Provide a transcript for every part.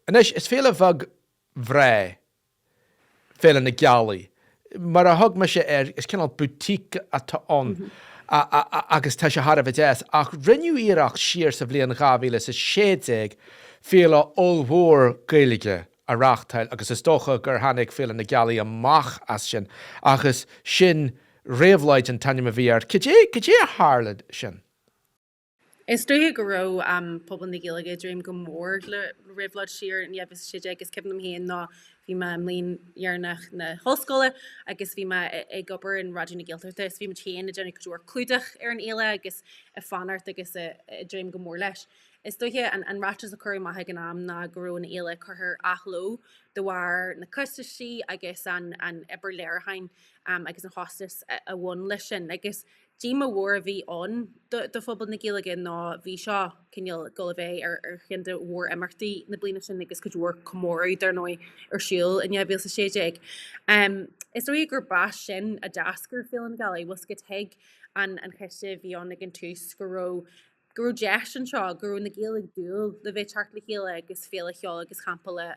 Anois, is féile bheag bhreá Féile na Gealaí. Mar a thug mise air, is cineál boutique atá ann agus tá sé thar a bheith deas. Ach rinneadh iarracht siar sa bhliain 2016 féile ollmhór Gaeilge a reáchtáil agus is dócha gur tháinig Féile na Gealaí amach as sin. Agus sin Réabhlóid an t-ainm a bhí air. Cad é, cad é a tharla sin? Is dóiche go raibh pobal na Gaeilge ag dréim go mór le Réabhlóid siar in 2016. Is cuimhin liom féin ná bhí mé i mbliain dheireanach na hollscoile agus bhí mé ag obair in Raidió na Gaeltachta is bhí muid féin ag déanamh cuid mhór clúdach ar an fhéile agus ag fanacht agus ag dréim go mór leis. Is dóiche an ráiteas a cuireadh amach ag an am ná go raibh an fhéile curtha ar athló de bharr na costaisí agus an obair léiriúcháin agus an chostas a bhain leis sin agus Díomá mhór a bhí ann do phobal na Gaeilge ná bhí seo cineál ag dul a bheith ar cheann de mhór-imeachtaí na bliana sin agus cuid mhór comóradh, dar ndóigh, ar siúl in 2016. Is dóigh gurb as sin a d'eascair Féile na Gealaí. Bhfuil 's agat thuig an coiste a bhí ann ag an tús go raibh go raibh deis anseo, go raibh na Gaeil ag dúil le bheith teacht le chéile agus féile cheoil agus champála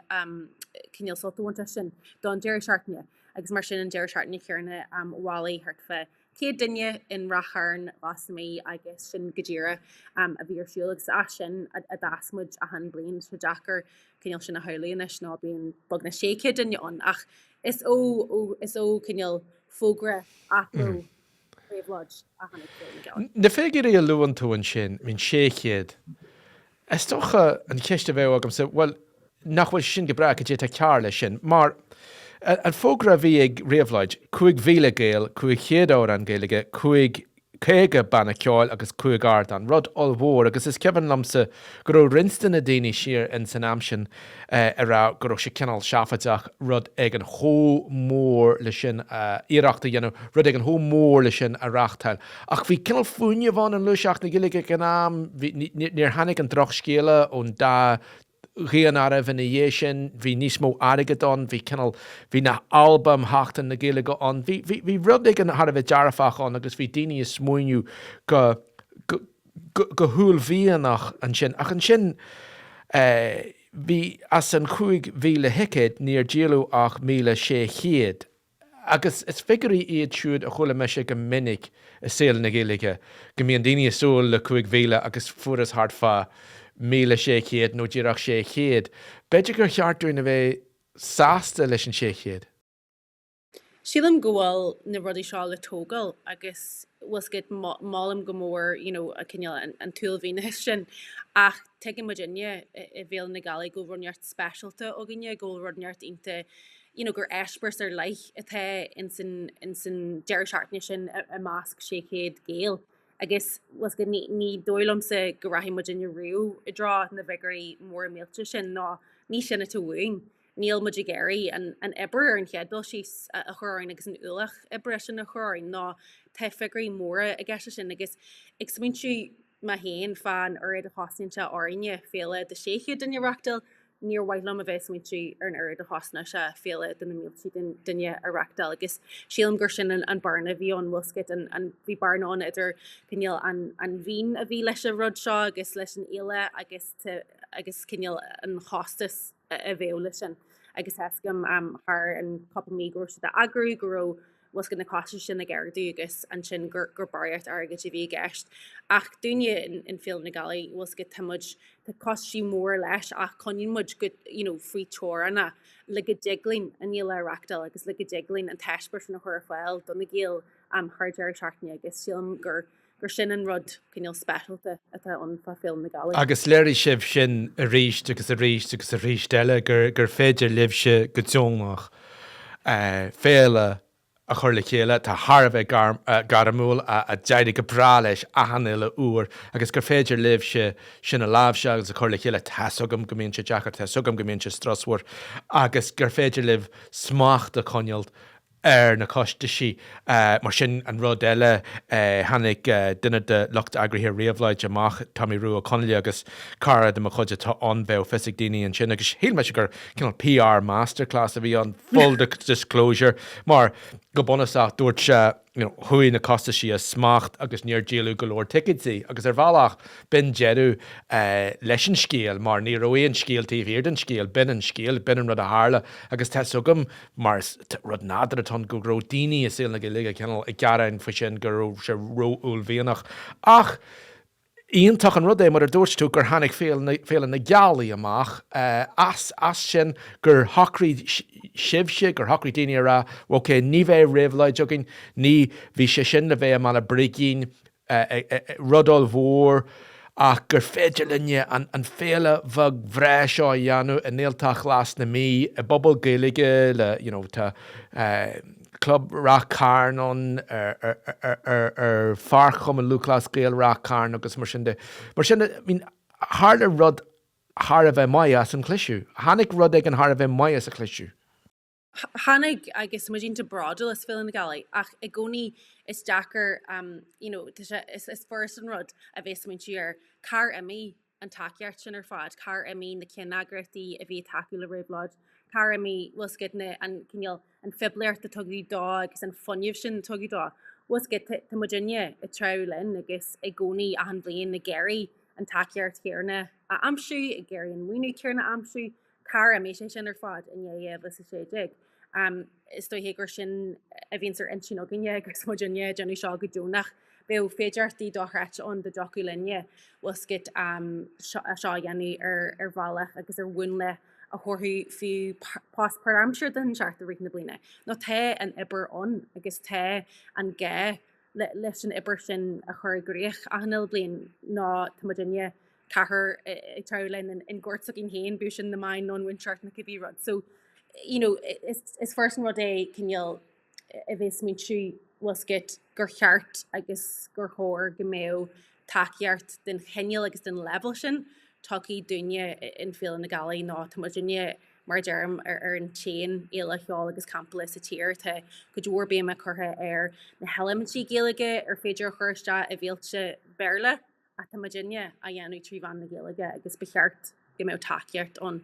cineál sult a bhaint as sin don deireadh seachtaine. Agus mar sin an deireadh seachtaine céanna bhailigh thart fá 100 duine in Ráth Chairn Ghlas na Mí agus sin go díreach a bhí ar siúl agus as sin a d'fhás muid achan bliain. Tá sé deacair cineál sin a shamhlú anois ná bíonn beagnach 600 duine ann ach is ó is ó cineál fógra athló Réabhlóid a tháinig Féile na Gealaí. Na figiúirí a luann tú ansin, I mean 600, Is dócha an cheist a bheadh agamsa, bhuel, nach bhfuil sin go breá, cad é atá cearr leis sin? Mar an fógra a bhí ag Réabhlóid, 5,000 Gael, 500 amhrán Gaeilge, 5, 50 banna ceoil agus 5 ardán, rud ollmhór agus is cuimhin liomsa go raibh roinnt de na daoine siar in san am sin ag rá go raibh sé cineál seafóideach rud éigin chomh mór le sin a, iarracht a dhéanamh rud éigin chomh mór le sin a reáchtáil. Ach bhí cineál fuinneamh ann i ngluaiseacht na Gaeilge ag an am, bhí, níor tháinig an drochscéala ón dá dhaonáireamh ina dhiaidh sin, bhí níos mó airgid ann, bhí cineál, bhí na halbaim Sheachtain na Gaeilge ann, bhí, bhí, bhí rud éigin thar a bheith dearfach ann agus bhí daoine ag smaoineamh go, go, go, go huaillmhianach ansin. Ach ansin, eh, bhí, as an 5,000 thicéad, níor díoladh ach 1,600. Agus is figiúirí iad siúd a chuala mise go minic i saol na Gaeilge, go mbíonn daoine ag súil le 5,000 agus fuarthas thart fá 1,600 nó díreach 600. B'fhéidir gur cheart dúinn a bheith sásta leis an 600. Sílim go bhfuil na rudaí seo le tógáil agus bhfuil 's agat molaim go mór you know cineál an t-uaillmhianachas sin ach tuigeann muidinne i bhFéile na Gealaí go bhfuil rud inteacht speisialta againne, go bhfuil rud inteacht iontach you know gur eispéireas ar leith atá ins an ins an deireadh seachtaine sin i measc 600 Gael agus bhfuil 's agat ní ní dóigh liomsa go rachaidh muidinne riamh i dtreo na bhfigiúirí móra millte sin ná ní sin atá uainn. Níl muid ag iarraidh an an obair ar an chéad dul síos a a chur orainn agus an ualach oibre sin a chur orainn ná tá figiúirí móra i gceist leis sin agus ag smaointiú mé féin fán oiread a chosnaíonn sé orainne féile de 600 duine a reachtáil, níor mhaith liom a bheith ag smaointiú ar an oiread a chosnódh sé féile de na mílte duine a reachtáil agus sílim gur sin an bearna a bhí ann, bhfuil 's agat, an, bhí bearna ann idir cineál an an mhian a bhí leis an rud seo agus leis an fhéile agus agus cineál an chostas a bheadh leis sin agus tá 'fhios agam thar an cúpla mí go raibh siad á eagrú go raibh bhfuil 's agat na costais sin ag ardú agus ansin gur gur barraíocht airgid a bhí i gceist. Ach dúinne in Féile na Gealaí, bhfuil 's agat, tá muid, tá costaisí móra leis ach coinníonn muid go, you know, faoi teorainn le go dtig linn an fhéile a reachtáil agus le go dtig linn an t-eispéireas sin a chur ar fáil do na Gaeil thar deireadh seachtaine agus sílim gur gur sin an rud cineál speisialta atá ann fá Féile na Gealaí. Agus léirigh sibh sin arís agus arís agus arís eile gur gur féidir libhse go deonach féile a chur le chéile atá thar a bheith gairmiúil, a d'éirigh go breá leis achan uile uair agus gur féidir libhse sin a láimhseáil agus a chur le chéile, tá's agam go mbíonn sé deacair, tá's agam go mbíonn sé strusmhar agus gur féidir libh smacht a choinneáil ar na costaisí. Mar sin, an rud eile, tháinig duine de lucht eagraithe Réabhlóid amach, Tommy Rua Ó Conghaile, agus cara de mo chuid atá ann, bheadh fios ag daoine ansin, agus shíl mise gur cineál PR masterclass a bhí ann, full disclosure, mar Go bunúsach, dúirt sé, you know, chuaigh na costaisí as smacht agus níor díoladh go leor ticéidí agus ar bhealach, b'in deireadh leis an scéal mar ní raibh aon scéal taobh thiar den scéal, b'in an scéal, b'in an rud a tharla agus tá's agam, mar is rud nádúrtha atá ann, go raibh daoine i saol na Gaeilge cineál ag gearán faoi sin, go raibh sé ró-uaillmhianach. Ach Iontach an rud é, mar a dúirt tú, gur tháinig Féile na Gealaí amach as as sin, gur shocraigh sibhse, gur shocraigh daoine a rá, ok, ní bheidh réabhlóid againn, ní, bhí sé sin le bheith i mBaile Brigín, rud ollmhór, ach gur féidir linne an féile bheag bhreá seo a dhéanamh i nGaeltacht Ghlas na Mí, i bpobal Gaeilge le, you know, tá, Club Rath Cairn ann, ar pháirc Chumann Lúthchleas Gael Rath Cairn agus mar sin de. Mar sin, I mean, tharla rud thar a bheith maith as an chliseadh. Tháinig rud éigin thar a bheith maith as an chliseadh. Tháinig, agus muid iontach bródúil as Féile na Gealaí, ach i gcónaí is deacair, you know, tá sé, is furast an rud a bheith ag smaointiú ar cár imigh an tacaíocht sin ar fad, cár imigh na ceanneagraíochtaí a bhí ag tacú le Réabhlóid, cár imigh, bhfuil 's agat, na, an cineál, an phoiblíocht a tugadh dó agus an fuinneamh sin a tugadh dó. Bhfuil 's agat, tá muidinne ag treabhadh linn agus i gcónaí achan bhliain ag iarraidh an tacaíocht chéanna a aimsiú, ag iarraidh an maoiniú céanna a aimsiú, Cár imigh sé sin ar fad i ndiaidh 2016? Is dóiche gur sin a bhíonns ar intinn againne agus muidinne ag déanamh seo go deonach. Bheadh féidearthachtaí dochreidte ann dá dtiocfadh linne, bhfuil 's agat, seo a dhéanamh ar bhealach agus ar mhúnla a thabharfadh fiú post páirtaimseartha den seort i rith na bliana. Nó tá an obair ann agus tá an gá leis an obair sin a chur i gcrích achan uile bliain nó tá muidinne ceathrar ag treabhadh linn in gort s'againn féin, bíodh sin na meáin nó an mhúinteoireacht nó cibé rud. So, you know, is, is furast an rud é cineál a bheith ag smaointiú bhfuil 's agat gur cheart agus gur chóir go mbeadh tacaíocht den chineál agus den leibhéal sin tugtha dúinne in Féile na Gealaí nó tá muidinne, mar a deirim, ar, ar an t-aon fhéile cheoil agus campála sa tír. Tá cuid mhór béime curtha ar na heilimintí Gaeilge ar féidir a chur isteach i bhféilte Béarla. Ach tá muidinne á dhéanamh trí mheán na Gaeilge agus ba cheart go mbeadh tacaíocht ann.